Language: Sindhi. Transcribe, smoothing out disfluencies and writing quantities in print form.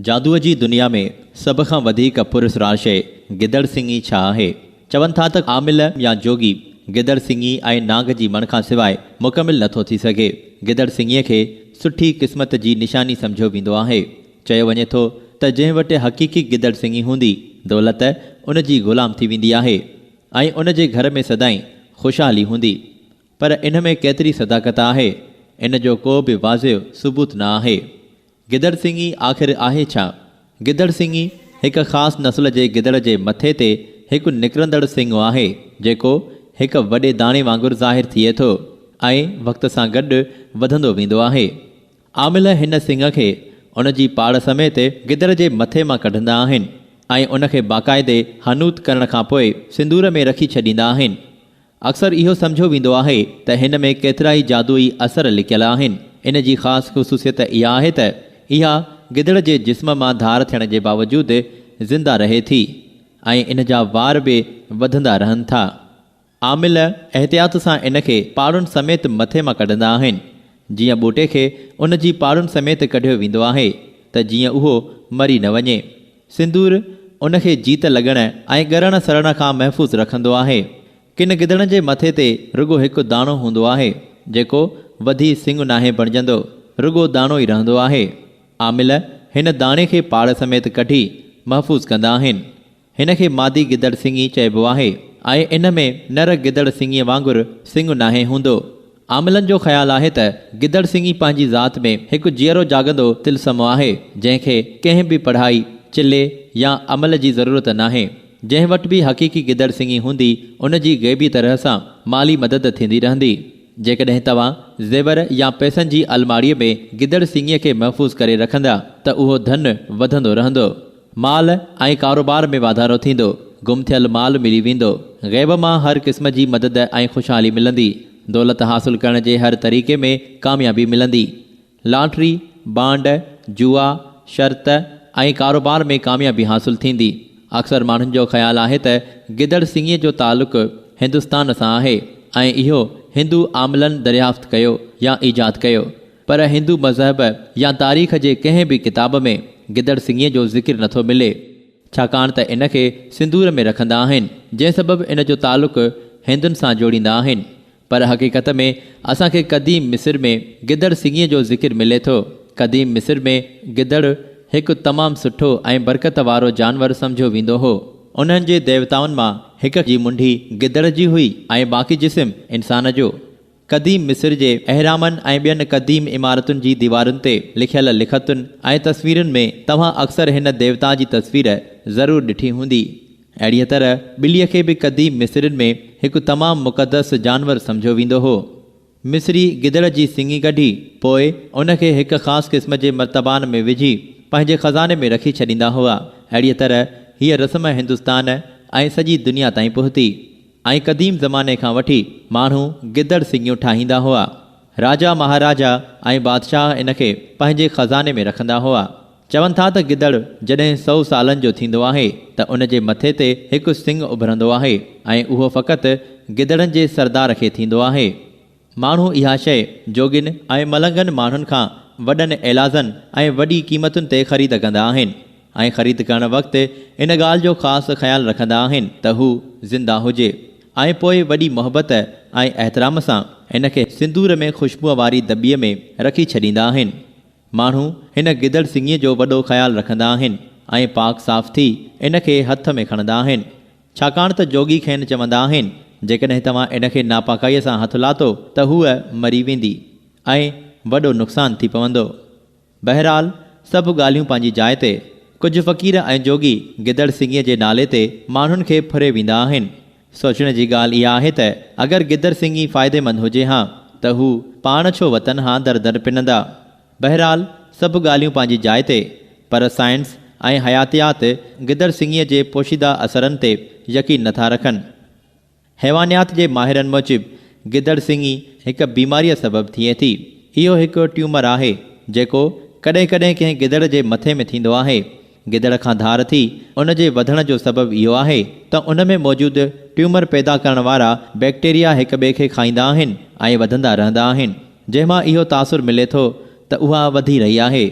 جادوء جي دنيا ۾ سڀ کان وڌيڪ پراسرار شيء گدڙ سنگهي ڇا آهي؟ چون ٿا ته عامل يا جوڳي گدڙ سنگهي ۽ نانگ جي مڻ کان سواء مڪمل نٿو ٿي سگهي. گدڙ سنگهي کي سٺي قسمت جي نشاني سمجهيو ويندو آهي. چيو وڃي ٿو ته جنهن وٽ حقيقي گدڙ سنگهي هوندي، دولت ان جي غلام ٿي ويندي آهي ۽ ان جي گهر ۾ سدائين خوشحالي هوندي. پر ان ۾ ڪيتري صداقت آهي، ان جو ڪو به واضح ثبوت نه آهي. گدڙ سنگهي آخر آهي ڇا؟ گدڙ سنگهي هڪ خاص نسل جي گدڙ جي مٿي تي هڪ نڪرندڙ سڱ آهي، جيڪو هڪ وڏي داڻي وانگر ظاهر ٿئي ٿو ۽ وقت سان گڏ وڌندو ويندو آهي. عامل هن سڱ کي ان جي پاڙ سميت گدڙ جي مٿي مان ڪڍندا آهن ۽ ان کي باقاعدي حنوط ڪرڻ کانپوء سندور ۾ رکي ڇڏيندا آهن. اڪثر اهو سمجهيو ويندو آهي ته هن ۾ ڪيترائي جادوئي اثر لڪيل آهن. ان جي خاص خصوصيت اها آهي ته اها گدڙ جي جسم مان ڌار ٿيڻ جي باوجود زنده رهي ٿي ۽ ان جا وار به وڌندا رهن ٿا. عامل احتياط سان ان کي پاڙن سميت مٿي مان ڪڍندا آهن، جيئن ٻوٽي کي ان جي پاڙن سميت ڪڍيو ويندو آهي ته جيئن اهو مري نه وڃي. سندور ان کي جيت لڳڻ ۽ ڳرڻ سڙڻ کان محفوظ رکندو آهي. ڪن گدڙن جي مٿي تي رڳو هڪ داڻو هوندو آهي، جيڪو وڌي سڱ ناهي بڻجندو، رڳو داڻو ئي رهندو آهي. عامل هن داڻي کي پاڙ سميت ڪڍي محفوظ ڪندا آهن. هن کي مادي گدڙ سڱي چئبو آهي ۽ ان ۾ نر گدڙ سڱيء وانگر سڱ ناهي هوندو. عاملن جو خيال آهي ته گدڙ سنگهي پنهنجي ذات ۾ هڪ جيئرو جاڳندو طلسم آهي، جنهن کي ڪنهن به پڙهائي، چلي يا عمل جي ضرورت ناهي. جنهن وٽ به حقيقي گدڙ سنگهي هوندي، ان جي غيبي طرح سان مالي مدد ٿيندي رهندي. جيڪڏهن توهان زيور يا پئسن جي الماڙيء ۾ گدڙ سنگهي کي محفوظ ڪري رکندا ته اهو ڌن وڌندو رهندو. مال ۽ ڪاروبار ۾ واڌارو ٿيندو، گم ٿيل مال ملي ويندو، غيب مان هر قسم جي مدد ۽ خوشحالي ملندي، دولت حاصل ڪرڻ جي هر طريقي ۾ ڪاميابي ملندي، لاٽري، بانڊ، جوا، شرط ۽ ڪاروبار ۾ ڪاميابي حاصل ٿيندي. اڪثر ماڻهن جو خيال آهي ته گدڙ سنگهي جو تعلق هندستان سان آهي ۽ اهو هندو عاملن دريافت ڪيو يا ايجاد ڪيو. پر هندو مذهب يا تاريخ جي ڪنهن به ڪتاب ۾ گدڙ سنگهي جو ذڪر نٿو ملي، ڇاڪاڻ ته ان کي سندور ۾ رکندا آهن، جنهن سبب ان جو تعلق هندن سان جوڙيندا آهن. پر حقيقت ۾ اسان کي قديم مصر ۾ گدڙ سنگهي جو ذڪر ملي ٿو. قديم مصر ۾ گدڙ هڪ تمام سٺو ۽ برڪت وارو جانور سمجهيو ويندو هو. انهن جي ديوتائن مان هڪ جي منڍي گدڙ جي هئي ۽ باقي جسم انسان جو. قديم مصر جي اهرامن ۽ ٻين قديم عمارتن جي ديوارن تي لکيل لکتن ۽ تصويرن ۾ توهان اڪثر هن ديوتا جي تصوير ضرور ڏٺي هوندي. اهڙيء طرح ٻليء کي به قديم مصرين ۾ هڪ تمام مقدس جانور سمجهيو ويندو هو. مصري گدڙ جي سڱي ڪڍي پوء ان کي هڪ خاص قسم جي مرتبان ۾ وجهي پنهنجي خزاني ۾ رکي ڇڏيندا هئا. اهڙيء طرح هيء رسم هندستان ۽ سڄي دنيا تائين پهتي. ۽ قديم زماني کان وٺي ماڻهو گدڙ سڱيون ٺاهيندا هئا. راجا مهاراجا ۽ بادشاهه ان کي پنهنجي خزاني ۾ رکندا هئا. چون ٿا ته گدڙ جڏهن سئو سالن جو ٿيندو آهي ته ان جي مٿي تي هڪ سڱ اڀرندو آهي ۽ اهو فقط گدڙن جي سردار کي ٿيندو آهي. ماڻهو اها شيء جوڳين ۽ ملنگن ماڻهن کان وڏن ايلازن ۽ وڏي قيمتن تي خريد ڪندا آهن ۽ خريد ڪرڻ وقت ان ڳالهه جو خاص خيال رکندا آهن ته هو زنده هجي ۽ پوء وڏي محبت ۽ احترام سان ان کي سندور ۾ خوشبوء واري دٻيء ۾ رکي ڇڏيندا آهن. ماڻهو هن گدڙ سڱيء جو وڏو خيال رکندا آهن ۽ پاڪ صاف ٿي ان کي هٿ ۾ کڻندا آهن. ڇاڪاڻ ته جوڳي کين چوندا آهن، جيڪڏهن توهان ان کي ناپاڪائيء سان هٿ لاتو ته هوء مري ويندي ۽ وڏو نقصان ٿي پوندو. بهرحال سڀ ڳالهيون پنهنجي جاء تي، ڪجهه فقير ۽ جوڳي گدڙ سنگهي جي نالي تي ماڻهن کي ڦري ويندا آهن. سوچڻ جي ڳالهه اها آهي ته اگر گدڙ سنگهي فائديمند هجي ها ته هو پاڻ ڇو وتن ها در در پنندا. بهرحال سڀ ڳالهيون پنهنجي جاء تي، پر سائنس ۽ حياتيات گدڙ سنگهي جي پوشيده اثرن تي يقين نٿا رکن. حيوانيات جي ماهرن موجب گدڙ سنگهي هڪ بيماريء سبب ٿئي ٿي. اهو هڪ ٽيومر آهي، جيڪو ڪڏهن ڪڏهن ڪنهن گدڙ جي مٿي ۾ ٿيندو آهي. گدڙ کان ڌار ٿي ان جي وڌڻ جو سبب اهو آهي ته ان ۾ موجود ٽيومر پيدا ڪرڻ وارا بيڪٽيريا هڪ ٻئي کي کائيندا آهن ۽ وڌندا رهندا آهن، جنهن مان اهو تاثر ملي ٿو ته اها وڌي رهي آهي.